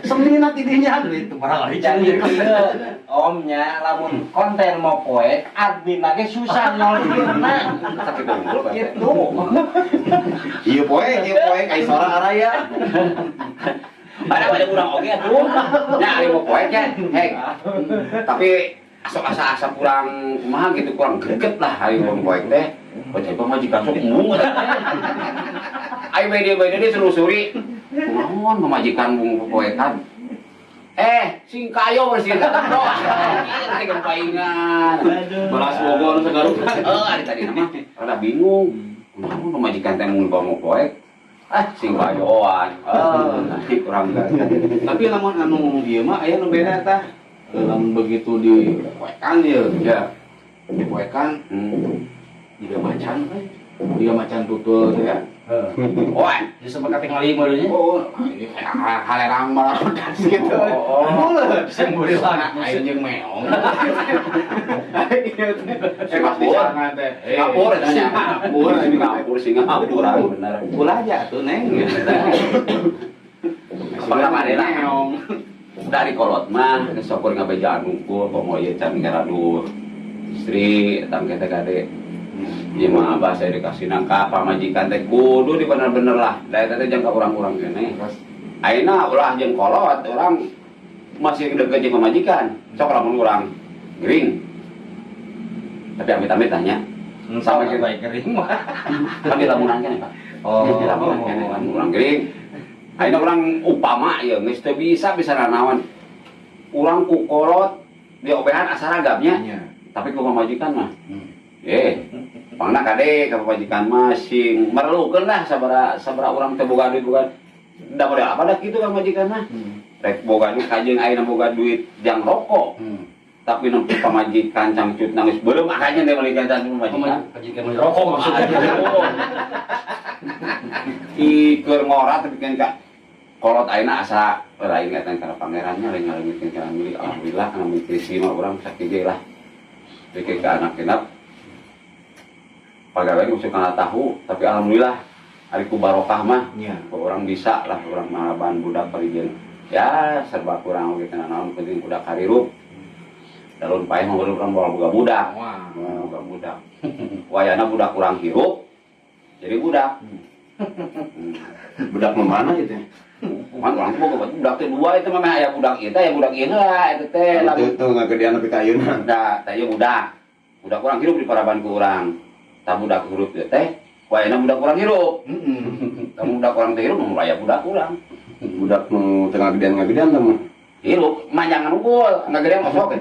Semina tidinya itu barang lagi. Jadi kieu omnya, lamun konten mau poek, admin lagi susah nyolongna. Sakit unggul, Pak. Gitu. Iya poe kai sora araya. Ada pada urang oge atuh. Nya ari mau poek ya. Hei. Tapi sok asa-asa kurang kumaha gitu, kurang greget lah ari mau poek teh. Oh, jadi pamajikan sok embung eta teh. Ayo media-media dia selusuri. Kumaha pamajikan bung poekan. Eh, sing kayo bersih tetep bro. Anjir, teh paingan. Balas Bogor segarukan. Eh, ari tadi nama rada bingung. Kumaha pamajikan teh mun bawa poek? Ah, sing kayoan. Eh, kurang greget. Tapi lamun anu ieu mah aya nu beda tah. Lamun begitu dipoekan ieu, dipoekan jiga macan we. Jiga macan tutul teh ya. Oh, Jadi sempat katingali meureunnya. Oh, ini kayak halerang malah gitu. Oh. Mulut. Sing boleh lagi. Aing jeung meong. Singapura. Di teh. Singapura eta nya. Singapura. Singapura, Singapura bener. Ulah aja tuh, Neng. Pertama adalah Meong. Dari kolot mah geus syukur ngabejaan hungkul, komo ieu can ngaraduh istri eta engke teh kade. Ieu mah bahasa edukasina ka pamajikan teh kudu di bener-bener lah. Da eta teh jang ka urang-urang keneh. Ayeuna ulah jeung kolot, urang masih deket jeung pamajikan. Sok lamun urang gering. Tapi amit-amit tanya. Sampai kita baik kering mah. Kan di lamunan keneh, Pak. Oh. Di lamunan keneh kan urang gering. Ayeuna urang upama ieu geus teu bisa bisa nanaon. Urang ku kolot di obehan asa ragapnya. Tapi ku pamajikan mah. Eh, pangna kade ka pamajikan mah sing merlukeun lah sabara sabara urang teh boga duit boga da model apa dah kitu ka pamajikan mah. Rek boga duit kajeun ayeuna boga duit jang rokok. Tapi nempo pamajikan cangcut nangis belum makanya dia beli ganti pamajikan. Pamajikan mau rokok maksudnya. Ih, keur ngora tapi kan ka kolot ayeuna asa lain ingatan kana pangerannya, lain ngaleungitkeun kana milik, alhamdulillah kana milik krisi mah urang sakieu lah. Pikir ke anak genap pagawean musuh kana tahu, tapi alhamdulillah ari ku barokah mah urang bisa lah, urang malaban budak parijeng ya serba kurang oge kana naon, penting budak harirup. Dalun paeh mah urang bawa boga budak. Wah. Boga budak wayana budak kurang hirup jadi budak. Budak nu mana gitu ya? Man urang teh boga budak teh dua itu mah, aya budak ieu teh, aya budak ieu heula eta teh. Itu tuh ngagedean nepi ka ayeuna. Da, teh ieu budak. Budak kurang hirup di paraban ku urang. Tah budak hirup ieu teh, wayana budak kurang hirup. Tah budak kurang teh hirup, mun aya budak kurang. Budak nu teu ngagedean ngagedean teh mah. Hirup, manjangan unggul, ngagedean osok.